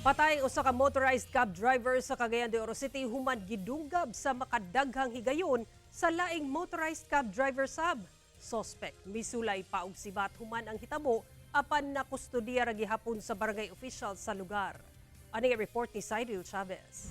Patay usa ka motorized cab driver sa Cagayan de Oro City human gidunggab sa makadaghang higayon sa laing motorized cab driver sab. Suspect misulay pa og sibat human ang hitabo, apan nakustodiya ra gihapon sa barangay official sa lugar. Ani ang report ni Cyril Chavez.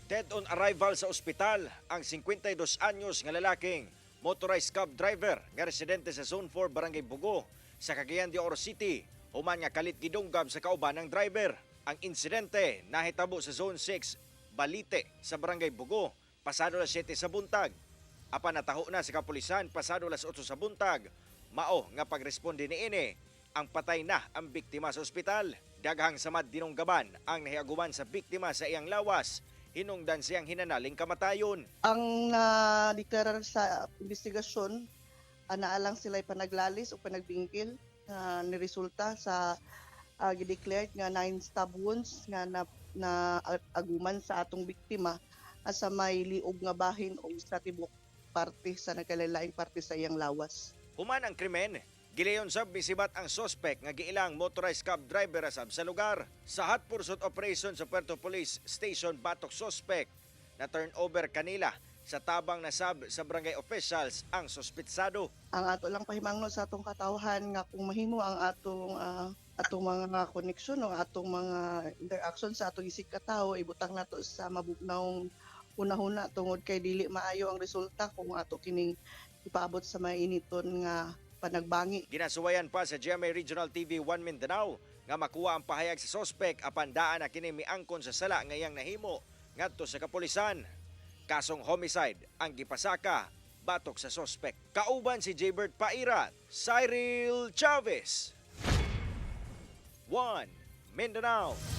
Dead on arrival sa ospital ang 52 anyos nga lalaking motorized cab driver nga residente sa Zone 4, Barangay Bugo sa Cagayan de Oro City human nga kalit gidunggab sa kauban ng driver. Ang insidente nahitabo sa Zone 6, Balite, sa Barangay Bugo pasado alas 7 sa buntag. Apan nataho na sa kapulisan pasado alas 8 sa buntag. Mao nga pagresponde niini, ang patay na ang biktima sa ospital. Daghang samad dinunggaban ang nahiaguman sa biktima sa iyang lawas hinungdan siyang hinanaling kamatayon. Ang na-deklarar sa investigasyon, naa lang sila panaglalis o panagbingkil nga niresulta sa gideclared nga nine stab wounds nga na aguman sa atong biktima at sa may liog nga bahin o sa tibok parte sa nagkalain parte sa iyang lawas. Human ang krimen, gilayon sab misibat ang sospek nga giilang motorized cab driver sab sa lugar. Sa hot pursuit operation sa Puerto Police Station batok sospek, na turn over kanila sa tabang na sab sa barangay officials ang suspitsado. Ang ato lang pahimangno sa atong katawhan nga kung mahimo ang atong mga koneksyon o atong mga interaction sa atong isig katawo, ibutang nato sa mabugnawng hunahuna tungod kay dili maayo ang resulta kung ato kining ipaabot sa mainiton nga panagbangi. Ginasuwayan pa sa GMA Regional TV 1 Mindanao nga makuha ang pahayag sa sospek, apan daan na kini miangkon sa sala nga iyang nahimo ngadto sa kapulisan. Kasong homicide ang gipasaka batok sa sospek. Kauban si Jabert Pairat, Cyril Chavez. 1 Mindanao.